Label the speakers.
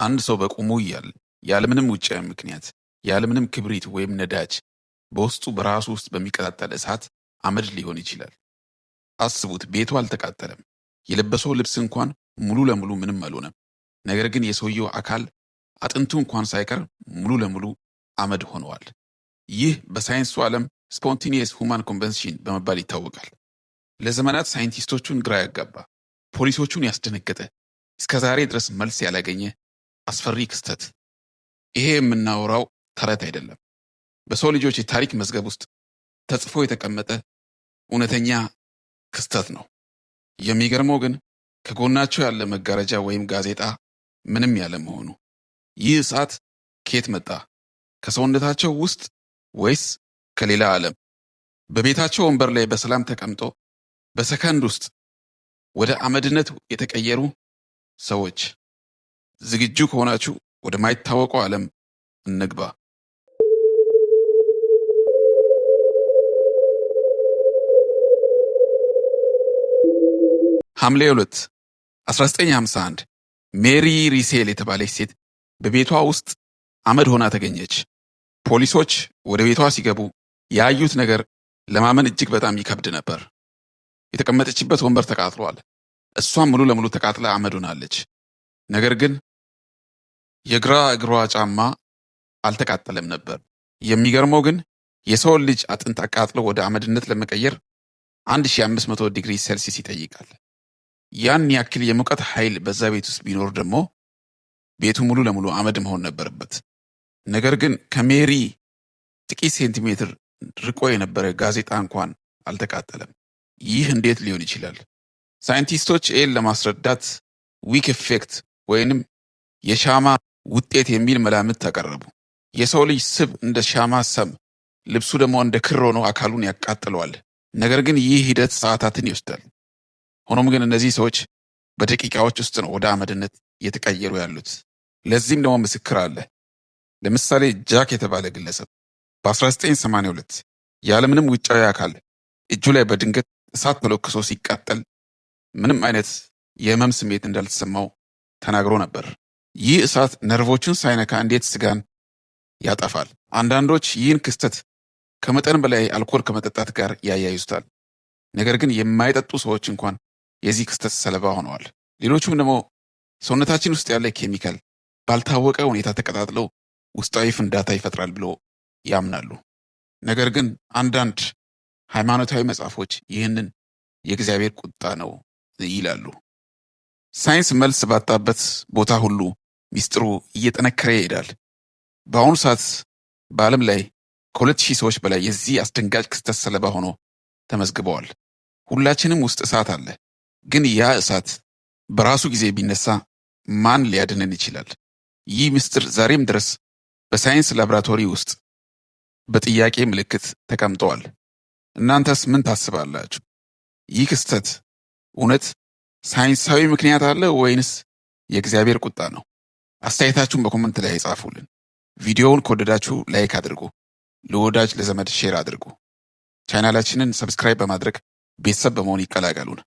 Speaker 1: አንድ ሰው በቁሙ እያለ፣ ያለምንም ውጫዊ ምክንያት፣ ያለምንም ክብሪት ወይም ነዳጅ፣ በውስጡ በራሱ ውስጥ በሚቀጣጠል እሳት አመድ ሊሆን ይችላል? አስቡት፣ ቤቱ አልተቃጠለም። የለበሰው ልብስ እንኳን ሙሉ ለሙሉ ምንም አልሆነም። ነገር ግን የሰውየው አካል አጥንቱ እንኳን ሳይቀር ሙሉ ለሙሉ አመድ ሆነዋል። ይህ በሳይንሱ ዓለም spontaneous human combustion በመባል ይታወቃል። ለዘመናት ሳይንቲስቶቹን ግራ ያጋባ፣ ፖሊሶቹን ያስደነገጠ፣ እስከ ዛሬ ድረስ መልስ ያላገኘ አስፈሪ ክስተት። ይሄ የምናወራው ተረት አይደለም። በሰው ልጆች የታሪክ መዝገብ ውስጥ ተጽፎ የተቀመጠ እውነተኛ ክስተት ነው። የሚገርመው ግን ከጎናቸው ያለ መጋረጃ ወይም ጋዜጣ ምንም ያለ መሆኑ። ይህ እሳት ከየት መጣ? ከሰውነታቸው ውስጥ ወይስ ከሌላ ዓለም? በቤታቸው ወንበር ላይ በሰላም ተቀምጦ በሰከንድ ውስጥ ወደ አመድነት የተቀየሩ ሰዎች። ዝግጁ ከሆናችሁ ወደማይታወቀው ዓለም እንግባ። ሐምሌ 2፣ 1951 ሜሪ ሪሴል የተባለች ሴት በቤቷ ውስጥ አመድ ሆና ተገኘች። ፖሊሶች ወደ ቤቷ ሲገቡ ያዩት ነገር ለማመን እጅግ በጣም ይከብድ ነበር። የተቀመጠችበት ወንበር ተቃጥሏል። እሷም ሙሉ ለሙሉ ተቃጥላ አመድ ሆናለች። ነገር ግን የግራ እግሯ ጫማ አልተቃጠለም ነበር። የሚገርመው ግን የሰውን ልጅ አጥንት አቃጥሎ ወደ አመድነት ለመቀየር 1500 ዲግሪ ሴልሲየስ ይጠይቃል። ያን ያክል የሙቀት ኃይል በዛ ቤት ውስጥ ቢኖር ደግሞ ቤቱ ሙሉ ለሙሉ አመድ መሆን ነበረበት። ነገር ግን ከሜሪ ጥቂት ሴንቲሜትር ርቆ የነበረ ጋዜጣ እንኳን አልተቃጠለም። ይህ እንዴት ሊሆን ይችላል? ሳይንቲስቶች ይህን ለማስረዳት wick effect ወይንም የሻማ ውጤት የሚል መላምት አቀረቡ። የሰው ልጅ ስብ እንደ ሻማ ሰም፣ ልብሱ ደግሞ እንደ ክር ሆኖ አካሉን ያቃጥለዋል። ነገር ግን ይህ ሂደት ሰዓታትን ይወስዳል። ሆኖም ግን እነዚህ ሰዎች በደቂቃዎች ውስጥ ነው ወደ አመድነት እየተቀየሩ ያሉት። ለዚህም ደግሞ ምስክር አለ። ለምሳሌ ጃክ የተባለ ግለሰብ በ1982 ያለምንም ውጫዊ አካል እጁ ላይ በድንገት እሳት ተለኩሶ ሲቃጠል ምንም አይነት የህመም ስሜት እንዳልተሰማው ተናግሮ ነበር። ይህ እሳት ነርቮቹን ሳይነካ እንዴት ስጋን ያጠፋል? አንዳንዶች ይህን ክስተት ከመጠን በላይ አልኮል ከመጠጣት ጋር ያያይዙታል። ነገር ግን የማይጠጡ ሰዎች እንኳን የዚህ ክስተት ሰለባ ሆነዋል። ሌሎቹም ደግሞ ሰውነታችን ውስጥ ያለ ኬሚካል ባልታወቀ ሁኔታ ተቀጣጥለው ውስጣዊ ፍንዳታ ይፈጥራል ብሎ ያምናሉ። ነገር ግን አንዳንድ ሃይማኖታዊ መጽሐፎች ይህንን የእግዚአብሔር ቁጣ ነው ይላሉ። ሳይንስ መልስ ባጣበት ቦታ ሁሉ ሚስጥሩ እየጠነከረ ይሄዳል። በአሁኑ ሰዓት በዓለም ላይ ከ2000 ሰዎች በላይ የዚህ አስደንጋጭ ክስተት ሰለባ ሆኖ ተመዝግበዋል። ሁላችንም ውስጥ እሳት አለ። ግን ያ እሳት በራሱ ጊዜ ቢነሳ ማን ሊያድንን ይችላል? ይህ ምስጢር ዛሬም ድረስ በሳይንስ ላቦራቶሪ ውስጥ በጥያቄ ምልክት ተቀምጠዋል። እናንተስ ምን ታስባላችሁ? ይህ ክስተት እውነት ሳይንሳዊ ምክንያት አለ ወይንስ የእግዚአብሔር ቁጣ ነው? አስተያየታችሁን በ comment ላይ ጻፉልን። ቪዲዮውን ከወደዳችሁ like አድርጉ፣ ለወዳጅ ለዘመድ share አድርጉ። ቻናላችንን subscribe በማድረግ ቤተሰብ በመሆን ይቀላቀሉን።